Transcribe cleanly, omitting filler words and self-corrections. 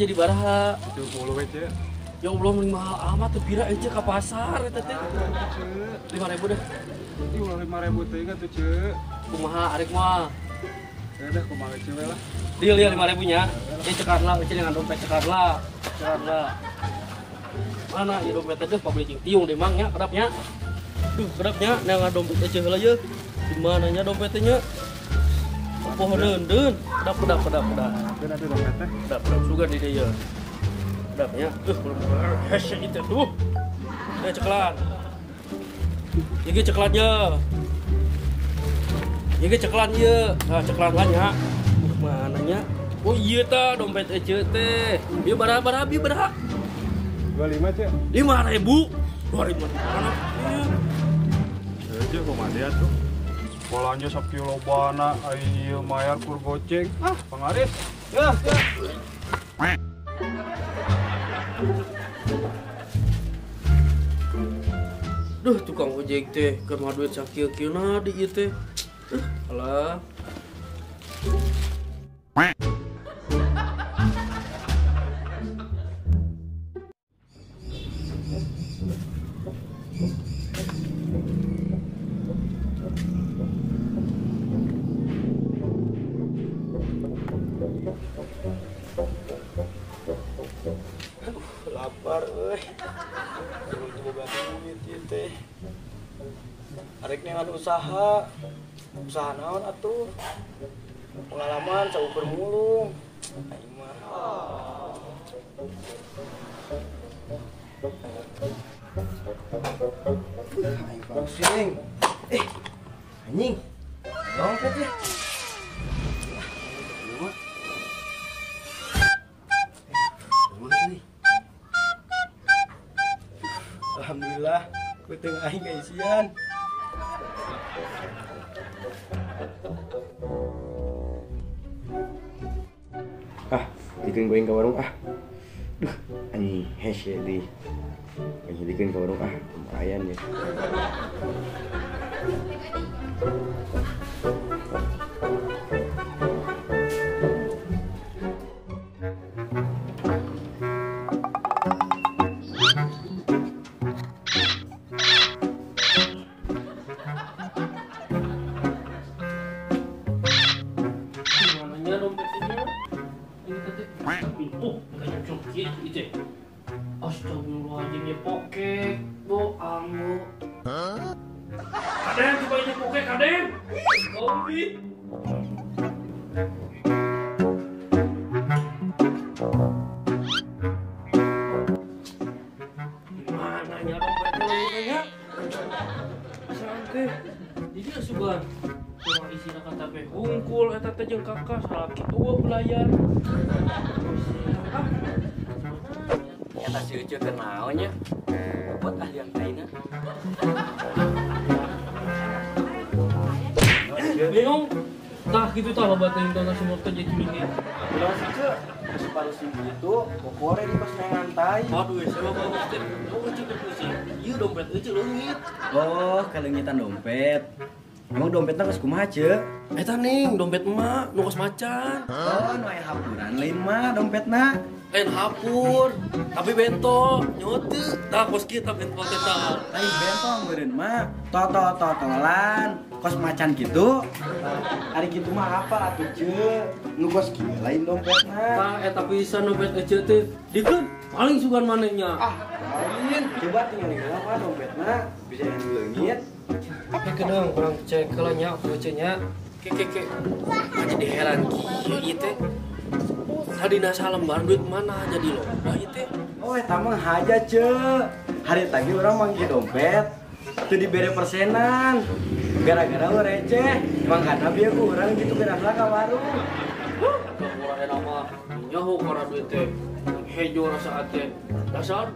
jadi baraha? 70 we, Ceu. Ya Allah, mending mahal amat teu pira Ece ka pasar eta teh. 5.000 deh. Ih, ulah 5.000 teh atuh, Ceu. Kumaha arek mah? Ya udah kumaha Ece we lah. Deal ya 5.000 nya. Ieu cekar lah, Ece dengan dompet cekar lah. Cekar lah. Mana ieu dompet teh pabrik tiung deh mang nya kedapnya. Duh, kedapnya neangan dompet Ece heula ye. Di mana nya dompetnya nya? Pohoneun deun. Kedap kedap kedap kedap. Keun atuh dompet teh. Kedap kedap sugan di dieu. Kedapnya. Hese itu tuh. Ya ceklan. Ieu ge ceklan ye. Ieu ge ceklan ye. Nah, ceklan lah nya. Mana nya? Oh iya ta dompet Ece teh. Ieu baraha ieu baraha? 25, Ceu. 5.000. 2.000 mana? Ece kumaha dia tuh? Bolanya sakieu lobana ai ieu mayar kur goceng. Ah, pangaris. Ya, ya. Duh, tukang ojek teh keur mah duit sakieu-kieuna di ieu teh. Alah. Aduh, lapar euy. Belum boga duit ieu teh. Arek neangan usaha. Usaha naon atuh? Pengalaman saukur mulung. Aing mah. Aing pusing. Anjing. Dompet ya. Alhamdulillah, kuteng aing kaisian. Ah, dikeun goeng ka warung ah. Duh, anjing hese deui. Anjing dikeun ka warung ah, lumayan ya. Astagfirullahaladzim, ya pokek, bo, ambo. Kaden, coba ini pokek, kaden. Kopi. Mana nya dompetnya ya? Santai. Jadi asuban. Kurang isina kata teh hungkul eta teh jeung kakak salaki eueuh belayar. Ah. Eta si Ucu keur naon nya? Buat ahlian kaina. Bingung. Tah kitu tah loba teuing tah sumur teh jadi minggu. Ulah si Ucu, geus parusim kitu, pokore di pas ngantai. Waduh, saya mah bagus teh. Oh, Ucu teh pusing. Ieu dompet Ucu leungit. Oh, kaleungitan dompet. Emang dompetna geus kumaha, Ceu? Eta ning, dompet emak nu kos macan. Oh, nu aya hapuran lain mah dompetna. Lain hapur, tapi bento, nyote, tah kos kieu tah bento teh tah. Lain bento meureun mah, toto-totolan, kos macan gitu. Ari kitu mah apa atuh, Ceu? Nu kos kieu lain dompetna. Tah eta pisan dompet Ece teh. Dikeun paling sugan manehnya. Ah, lain. Coba tinggal heula mah dompetna, bisa yang leungit. Oke kedeng, kurang cek heula nya, Ece nya. Ke ke ke. Jadi heran kieu ieu teh. Tadi nasa lembar duit mana jadi loba ieu teh. Oh, eta mah haja, Ceu. Hari tadi urang manggih dompet, teu dibere persenan. Gara-gara lu receh, mangkana bieu ku urang gitu geura ka warung. Urang enak mah nyaho kana duit teh. Hejo rasa teh. Dasar.